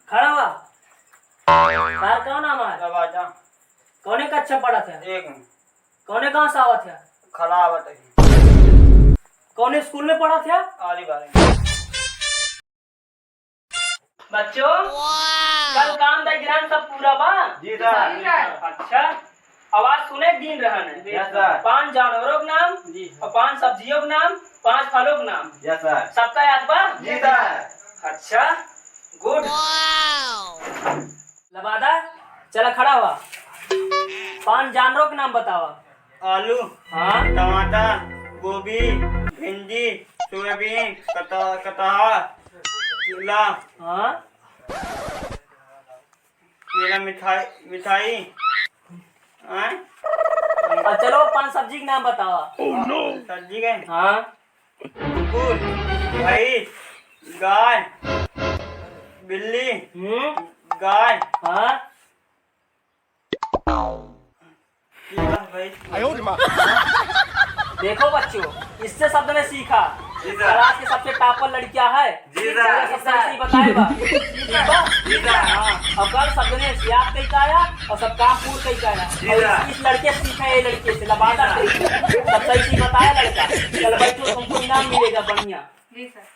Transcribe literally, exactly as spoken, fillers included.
खड़ा हुआ। तार का नाम है? रवाजा। कौने कक्षा पढ़त है? एक में। कौने गाँव से आवत है? खलावत है। कौने स्कूल में पढ़त है? आली बारी। बच्चों, कल काम diagram सब पूरा बा? जी सर। जी सर। अच्छा, अब आज सुने के दिन रहन है। यस सर। पांच जानवरों के नाम जी। और पांच सब्जियों के नाम, पांच फलों के नाम। यस सर। सबका याद बा? जी सर। अच्छा, गुड। लबादा, चला खड़ा हुआ। पांच जानवरों के नाम बतावा। आलू, हाँ। टमाटर, गोभी, भिंडी, सोयाबीन, कटा-, कटहल, केला। हाँ। केला, मिठाई, मिठाई। हाँ? अब चलो, पांच सब्जी के नाम बतावा। सब्जी के? हाँ। कुकुर, भैंस, गाय, बिल्ली, हम्म। गाय। हाँ। ये बस भाई। देखो बच्चों, इससे सबने सीखा। जी सर। क्लास के सबसे टॉपर लड़कियां है। जी सर। सबसे सही बताए बा। ठीक बा? जी सर। हाँ, और कल सबने याद कई का आया और सब काम पूर्ण कई का आया। जी और सर। इस लड़के से सीखा, ये लड़के से, लबादा से। सब सही सही बताया लड़का। कल बैठो, तुमको इनाम मिलेगा बढ़िया। जी सर।